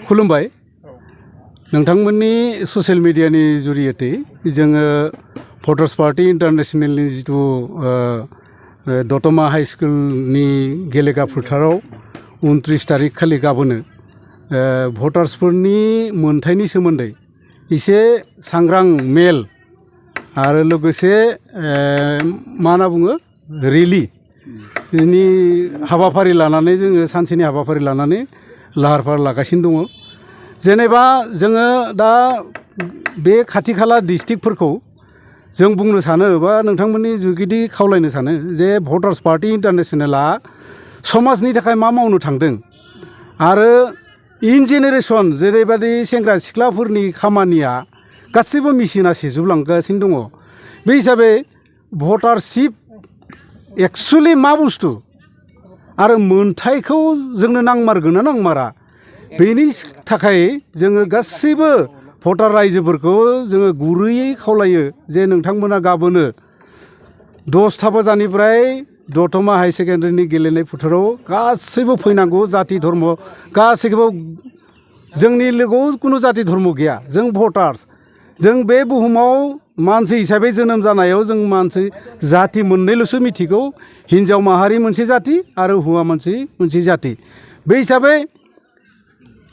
खुलुमबाय नोंथांमोननि ससियेल मिडियानि जुरियते जोङो भटार्स पार्टी इन्टारनेशनेलनि जिथु दतमा हाई स्कुलनि गेलेगा फोथाराव 29 तारिख खालि गाबोनो भटार्सफोरनि मोनथायनि सोमोन्दै एसे सांग्रां मेल आरो लोगोसे मा होनना बुङो रेलि नि हाबाफारि लानानै जोङो सानसेनि हाबाफारि लानानै लाहार फाहार लागासिनो दङ जेनेबा जोङो दा बे खाथि खाला डिस्ट्रिक्टफोरखौ जों बुंनो सानो बा नोंथांमोननि जुगिदि खावलायनो सानो जे भटार्स पार्टी इन्टारनेशनेला समाजनि थाखाय मा मावनो थांदों आरो इन जेनेरेशन जेरैबायदि सेंग्रा सिख्लाफोरनि खामानिया गासैबो मेसिना सेजोबलांगासिनो दङ बे हिसाबै भटारशिप एक्चुअलि मा बुस्थु आरो मोनथायखौ जोंनो नांमारगोन ना नांमारा बेनि थाखाय जोङो गासैबो भटार रायजोफोरखौ जोङो गुरैयै खावलायो जे नोंथांमोना गाबोनो 10टा बाजानिफ्राय दतमा हाई सेकेन्डारिनि गेलेनाय फोथाराव गासैबो फैनांगौ जाति धर्म गासैखौबो जोंनि लोगोआव कुनु जाति धर्म गैया जों भटार्स जों बे बुहुमाव मानसि हिसाबै जोनोम जानायाव जों मानसि जाति मोननैल'सो मिथिगौ हिन्जाव माहारि मोनसे जाति आरो हौवा मानसि मोनसे जाति बे हिसाबै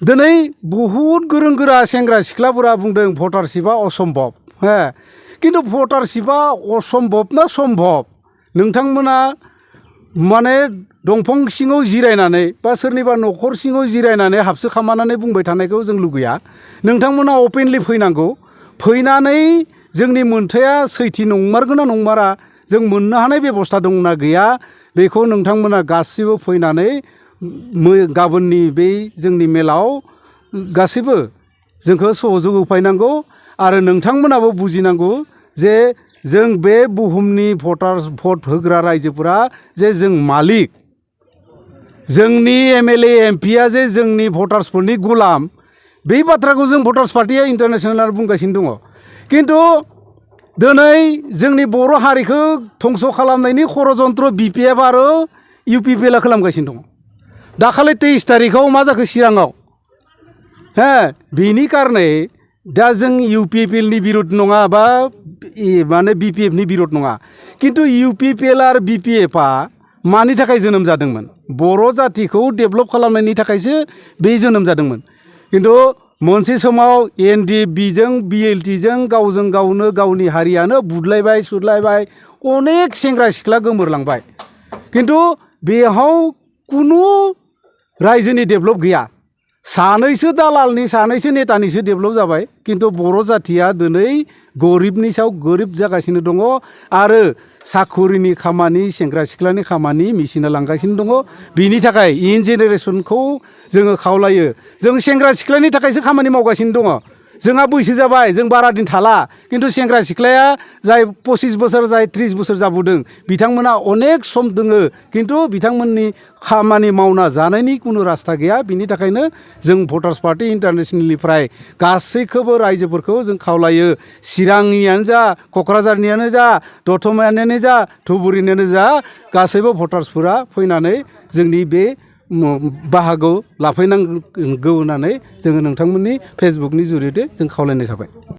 दिनै बहुद गोरों गोरा सेंग्रा सिख्लाफोरा बुंदों भटारशिपआ असम्भब किन्तु भटारशिपआ असम्भब ना सम्भब नोंथांमोना माने दंफां सिङाव जिरायनानै बा सोरनिबा न'खर सिङाव जिरायनानै हाबसो खामानानै बुंबाय थानायखौ जों लुगैया नोंथांमोना अपेनलि फैनांगौ फैनानै जोंनि मोनथाया सैथि नंमारगोन ना नंमारा जों मोननो हानाय बेबस्था दंना गैया बेखौ नोंथांमोना गासिबो फैनानै गाबोननि बे जोंनि मेलाव गासैबो जोंखौ सहयोग होफैनांगौ आरो नोंथांमोनाबो बुजिनांगौ जे जों बे बुहुमनि भट होग्रा रायजोफोरा जे जों मालिक जोंनि एमएलए एमपिआ जे जोंनि भटार्सफोरनि गुलाम बे बाथ्राखौ जों भटार्स पार्टीया इन्टारनेशनेल बुंगासिनो दङ किन्तु दिनै जोंनि बर' हारिखौ धंस खालामनायनि षड़यन्त्र VPI आरो UPPL खालामगासिनो दङ दाखालि 23 तारिखआव मा जाखो चिराङाव बेनि कारणे दा जों UPPLनि बिरोध नङा बा माने BPFनि बिरोध नङा किन्तु UPPL आरो BPFआ मानि थाखाय जोनोम जादोंमोन बर' जातिखौ डेभेलप खालामनायनि थाखायसो बे जोनोम जादोंमोन किन्तु मोनसे समाव NDFBजों BLTजों गावजों गावनो गावनि हारियानो बुदलायबाय सुदलायबाय अनेक सेंग्रा सिख्ला गोमोरलांबाय किन्तु बेयाव कुनु रायजोनि डेभेलप गैया सानैसो दालालनि सानैसो नेतानिसो डेभेलप जाबाय किन्तु बर' जातिया दिनै गरिबनि सायाव गरिब जागासिनो दङ आरो साखरिनि खामानि सेंग्रा सिख्लानि खामानि मेसिना लांगासिनो दङ बिनि थाखाय इन जेनेरेशनखौ जोङो खावलायो जों सेंग्रा सिख्लानि थाखायसो खामानि मावगासिनो दङ जोंहा बैसो जाबाय जों बारा दिन थाला किन्तु सेंग्रा सिख्लाया जाय 25 बोसोर जाय 30 बोसोर जाबोदों बिथांमोना अनेक सम दोङो किन्तु बिथांमोननि खामानि मावना जानायनि कुनु रास्ता गैया बिनि थाखायनो जों भटार्स पार्टी इन्टारनेशनेलनिफ्राय गासैखौबो रायजोफोरखौ जों खावलायो चिरांनियानो जा क'क्राझारनियानो जा दतमायानो जा धुबुरीनियानो जा गासैबो भटार्सफोरा फैनानै जोंनि बे बाहागो लाफैनांगौ होननानै जोङो नोंथांमोननि फेसबुकनि जुरियते जों खावलायनाय थाबाय।